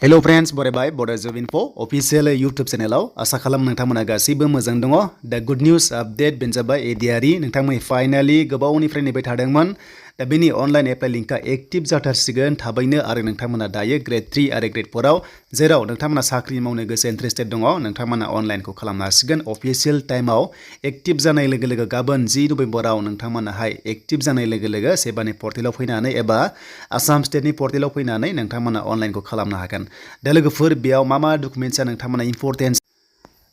Hello friends, बरायबाय Bodo Info official YouTube channel आशा खालाम नोंथांमोना गासैबो मोजां दङ। दा गुड न्यूज आपडेट बेनो जाबाय ADRE नोंथांमोन फाइनाली गोबावनिफ्राय नेबाय थादोंमोन। दा बेनि अनलाइन एप्लाइ लिंकआ एक्टिभ जाथारसिगोन थाबैनो आरो नोंथांमोना दायो Gr.3 आरो Gr.4 आव जेराव नोंथांमोना साख्रि मावनो गोसो इन्ट्रेस्टेड दङ नोंथांमोना अनलाइनखौ खालामनो हासिगोन। अफिशियेल टाइमाव एक्टिभ जानाय लोगो लोगो गाबोन 10 नभेम्बराव नोंथांमोनाहाय एक्टिभ जानाय लोगो लोगो सेबानि पर्टेलाव फैनानै एबा आसाम स्टेटनि पर्टेलाव फैनानै नोंथांमोना अनलाइनखौ खालामनो हागोन। दा लोगोफोर बेयाव मा डकुमेन्ट्सआ नोंथांमोना इम्पर्टेन्ट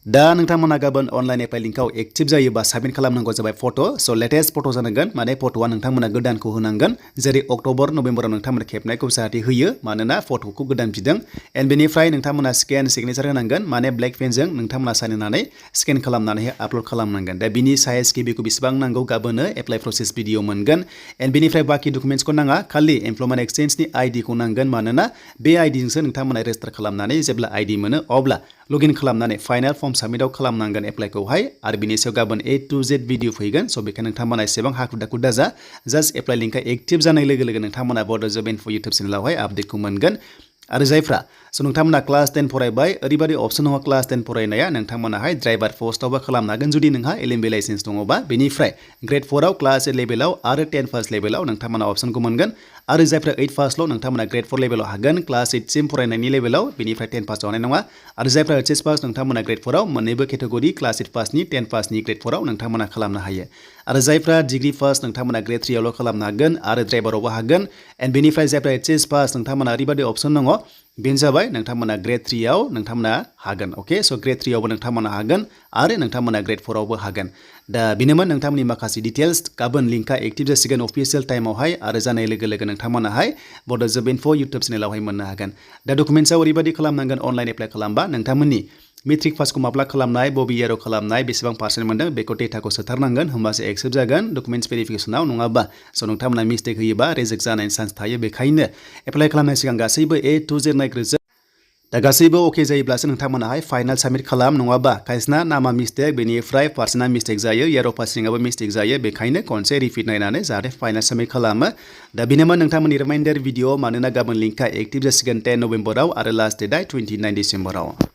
दा नोंथांमोना गाबोन अनलाइन एप्लाइ लिंकआव एक्टिभ जायोबा साबमिट खालामनांगौ जाबाय फट' स' लेटेस्ट फट' जानांगोन माने फट'आ नोंथांमोना गोदानखौ होनांगोन जेरै अक्ट'बर नभेम्बराव नोंथांमोना खेबनायखौ जाहाथे होयो मानोना फट'खौ गोदान बिदों एन्ड बेनिफ्राय नोंथांमोना स्केन सिगनेचार होनांगोन माने ब्लेक पेनजों नोंथांमोना साइन होनानै स्केन खालामनानै आपल'ड खालामनांगोन। दा बिनि साइज केबिखौ बेसेबां नांगौ गाबोनो एप्लाइ प्रसेस भिडिअ मोनगोन एन्ड बेनिफ्राय बाखि डकुमेन्ट्सखौ नाङा खालि एमप्लयमेन्ट एक्सचेन्जनि आइडिखौ नांगोन मानोना बे आइडिजोंसो नोंथांमोना रेजिस्टार खालामनानै जेब्ला आइडि मोनो अब्ला लगइन खालामनानै फाइनाल फर्म साबमिटआव खालामनांगोन एप्लाइखौहाय आरो बिनि सायाव गाबोन A to Z भिडिअ फैगोन स' बेखायनो नोंथांमोना एसेबां हाखु दाखु दाजा जास्ट एप्लाइ लिंकआ एक्टिभ जानाय लोगो लोगो नोंथांमोना बड' इनफो इउटुब चेनेलावहाय आपडेटखौ मोनगोन। आरो जायफ्रा स' नोंथांमोना क्लास 10 फरायबाय ओरैबायदि अपसन दङ क्लास 10 फरायनाया नोंथांमोनाहाय ड्राइभार पोस्टआवबो खालामनो हागोन जुदि नोंहा LMB लाइसेन्स दङबा बेनिफ्राय Gr.4 आव क्लास 8 लेभेलाव आरो 10 पास लेभेलाव नोंथांमोना अपसनखौ मोनगोन आरो जायफ्रा 8 पासल' नोंथांमोना Gr.4 लेभेलाव हागोन क्लास 8 सिम फरायनायनि लेभेलाव बेनिफ्राय 10 पास जानाय नङा आरो जायफ्रा HS पास नोंथांमोना Gr.4 आव मोननैबो केटेगरि क्लास 8 पासनि 10 पासनि Gr.4 आव नोंथांमोना खालामनो हायो आरो जायफ्रा डिग्री पास नोंथांमोना Gr.3 आवल' खालामनो हागोन आरो ड्राइभारावबो हागोन एन्ड बेनिफ्राय जायफ्रा HS पास नोंथांमोना ओरैबायदि अपसन दङ बेनो जाबाय नोंथांमोना Gr.3 आव नोंथांमोना हागोन अके स' Gr.3 आवबो नोंथांमोना हागोन आरो नोंथांमोना Gr.4 आवबो हागोन। दा बेनोमोन नोंथांमोननि माखासे डिटेल्स गाबोन लिंकआ एक्टिभ जासिगोन अफिशियेल टाइमावहाय आरो जानाय लोगो लोगो नोंथांमोनाहाय बड' इनफो इउटुब चेनेलावहाय मोननो हागोन। दा डकुमेन्ट्सआव ओरैबायदि खालामनांगोन अनलाइन एप्लाइ खालामबा नोंथांमोननि मेट्रिक पासखौ माब्ला खालामनाय बबे इयाराव खालामनाय बेसेबां पार्सेन्ट मोनदों बेखौ डेटाखौ सोथारनांगोन होमबासो एक्सेप्ट जागोन डकुमेन्ट्स भेरिफिकेसनाव नङाबा स' नोंथांमोना मिस्टेक होयोबा रिजेक्ट जानायनि चान्स थायो बेखायनो एप्लाइ खालामनाय सिगां गासैबो A to Z नायग्रोजोब दा गासैबो अके जायोब्लासो नोंथांमोनाहाय फाइनाल साबमिट खालाम नङाबा खायसेना नामा मिस्टेक बेनिफ्राय पार्सेन्टआ मिस्टेक जायो इयार अफ पासिंआबो मिस्टेक जायो बेखायनो खनसे रिपिट नायनानै जाहाथे फाइनाल साबमिट खालामो। दा बेनोमोन नोंथांमोननि रिमाइन्डार भिडिअ मानोना गाबोन लिंकआ एक्टिभ जासिगोन 10 नभेम्बराव आरो लास्ट डेटआ 29 डिसेम्बराव।